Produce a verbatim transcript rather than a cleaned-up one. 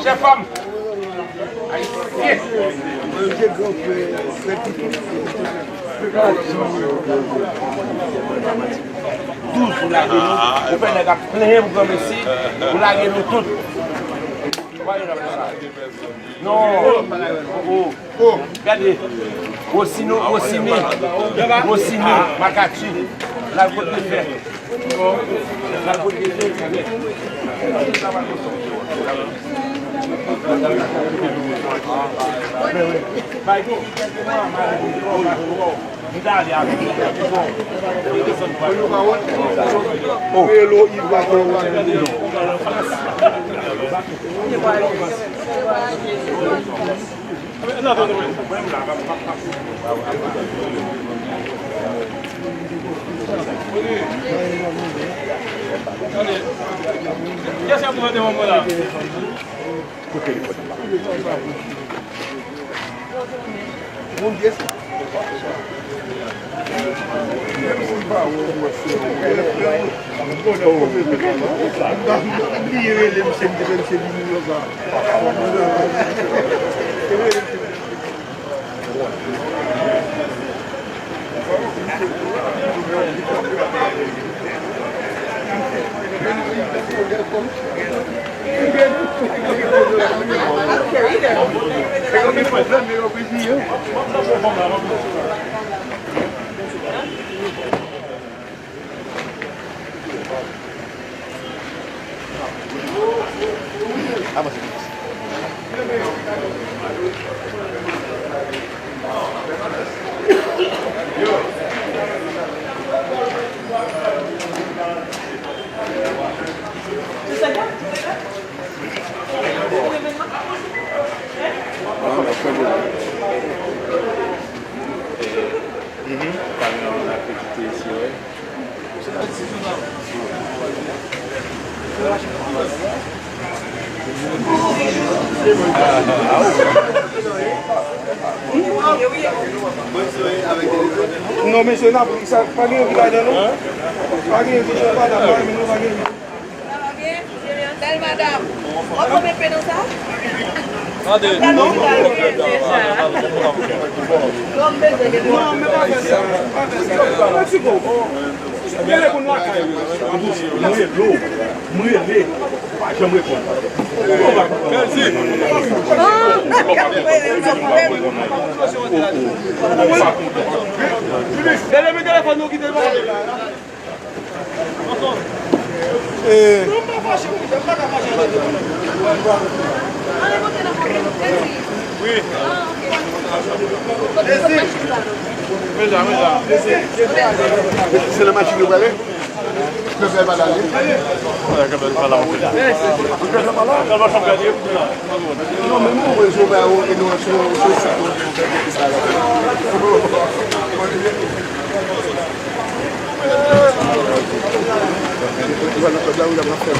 Chèf fanm ayisyen. Douz pou lage nou. Ou fè nèg ap plenyen pou granmesi, ou lage nou tout. Why you not? Non. Oh, oh. Gade. Wosino, Wosini. Wosini, Makati. Lal kote fè. Lal kote fè. Bay. Kiyès k ap pran devan mwen la? Kote telefòn nan? Moun vye sa. Menm si m pa wè w, mwen se yon. Li rele m, se m te rele, se vini yo sa. Mhm. Kamyon an ap kite isi, wi. Non, mesye, n ap, sa, pa gen yon ki ladan, non. Pa gen yon ki ladan, non, pa gen. Bèl madanm. W ap konbyen pè nan sa? Tande. Non, men pa fè sa. Pa fè sa. Mwen ti ko. Mwen rele w. Mwen rele. Pa janm reponn. Mèsi. Bèl, men telefòn nou kite l. Eh. Wi. Se nan machin yo prale? Kèbèl pa la. Kèbèl pa la? Non, men mwen wè Jovè a, e nou sou, sou sit, nou fè sa la. Ou wè nan kòb la, ou la, m ap fè.